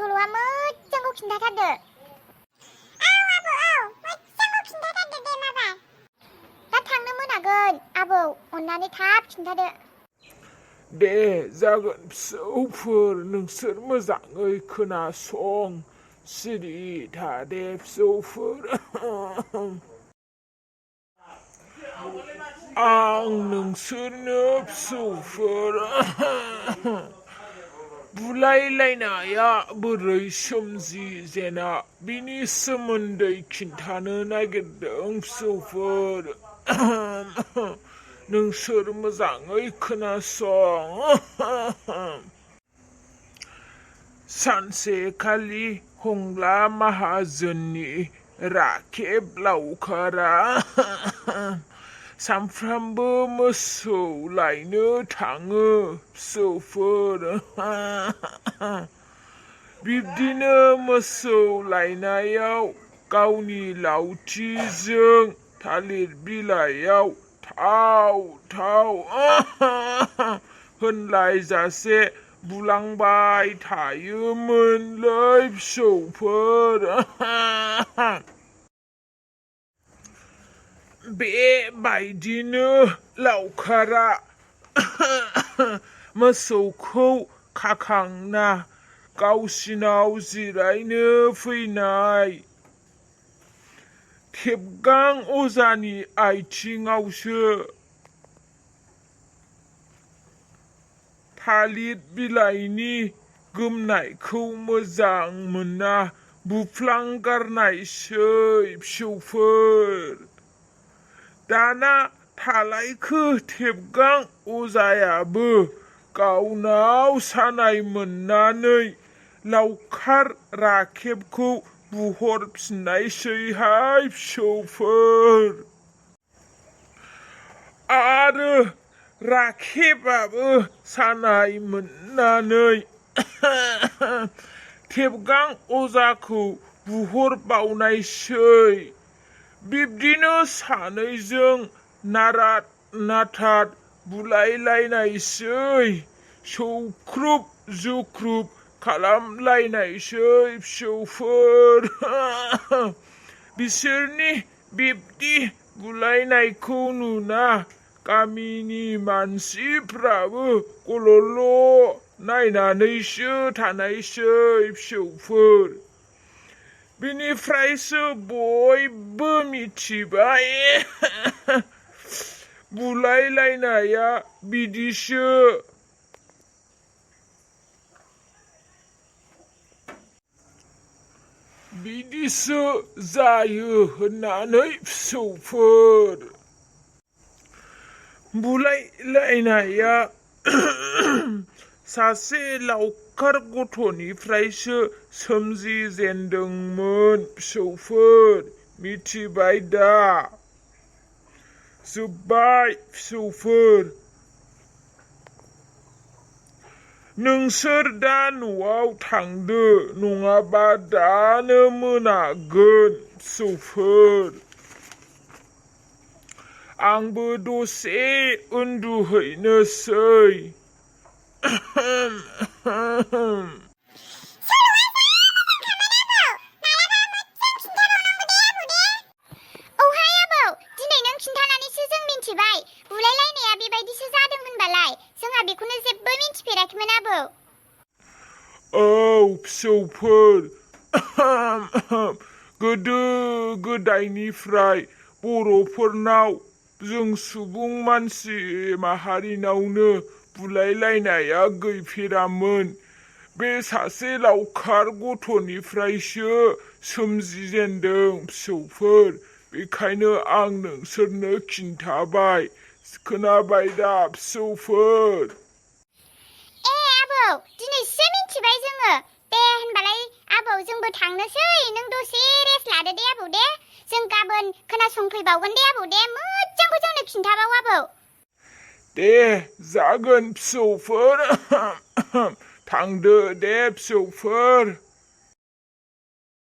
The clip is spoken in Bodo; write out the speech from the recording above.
सल'आ मोजांखौ खिन्थाथारदो। आबौ मोजांखौ खिन्थाथारदो दे माबा। दा थांनो मोनागोन आबौ, अन्नानै थाब खिन्थादो। दे जागोन फिसौफोर, नोंसोर मोजाङै खोनासं, सिरि था दे फिसौफोर। आं नोंसोरनो फिसौफोर बुलायलायनाया बोरै सोमजिजेना बिनि सोमोन्दै खिन्थानो नागिरदों फिसौफोर। नोंसोर मोजाङै खोनासं। सानसेखालि हंला माहाजोननि राकेब लावखारा सामफ्रामबो मोसौ लायनो थाङो फिसौफोर। बिब्दिनो मोसौ लायनायाव गावनि लावथिजों थालिर बिलाइयाव थाव थाव होनलायजासे बुलांबाय थायोमोनलै फिसौफोर। बेबायदिनो लावखारा मोसौखौ खाखांना गावसिनाव जिरायनो फैनाय खेबगां अजानि आथिङावसो थालिर बिलाइनि गोमनायखौ मोजां मोनना बुफ्लांगारनायसै फिसौफोर। दाना थालायखो थेबगां अजायाबो गावनाव सानाय मोननानै लावखार राखेबखौ बुहरफिननायसैहाय फिसौफोर। आरो राखेबाबो सानाय मोननानै थेबगां अजाखौ बुहरबावनायसै। बिब्दिनो सानैजों नाराद नाथार बुलायलायनायसै, सौख्रुब जुख्रुब खालामलायनायसै फिसौफोर। बिसोरनि बिब्दि बुलायनायखौ नुना गामिनि मानसिफ्राबो गल'ल' नायनानैसो थानायसै फिसौफोर। बिनिफ्रायसो बयबो मिथिबाय बुलायलायनाया बिदिसो। बिदिसो जायो होननानै फिसौफोर। बुलायलायनाया सासे लावखार गथ'निफ्रायसो सोमजिजेनदोंमोन फिसौफोर, मिथिबाय दा? जोब्बाय फिसौफोर। नोंसोर दा न'आव थांदो, नङाबा दानो मोनागोन फिसौफोर। आंबो दसे उन्दुहैनोसै। औहाय आबौ, दिनै नों खिन्थानानैसो जों मिन्थिबाय बुलायलायनाया बेबायदिसो जादों होनबालाय। जोंहा बेखौनो जेबो मिन्थिफेराखैमोन आबौ। औ फिसौफोर, गोदो गोदायनिफ्राय बर'फोरनाव, जों सुबुं मानसि माहारिनावनो बुलायलायनाया गैफेरामोन। बे सासे लावखार गथ'निफ्रायसो सोमजिजेनदों फिसौफोर। बेखायनो आं नोंसोरनो खिन्थाबाय। खोनाबाय दा फिसौफोर? आबौ, दिनैसो मिन्थिबाय जोङो। दे होनबालाय आबौ, जोंबो थांनोसै। नों दसे रेस्ट लादो दे आबौ दे। जों गाबोन खोनासंफैबावगोन दे आबौ दे। मोजांखौ जोंनो खिन्थाबाव आबौ। दे जागोन फिसौफोर। थांदो दे फिसौफोर।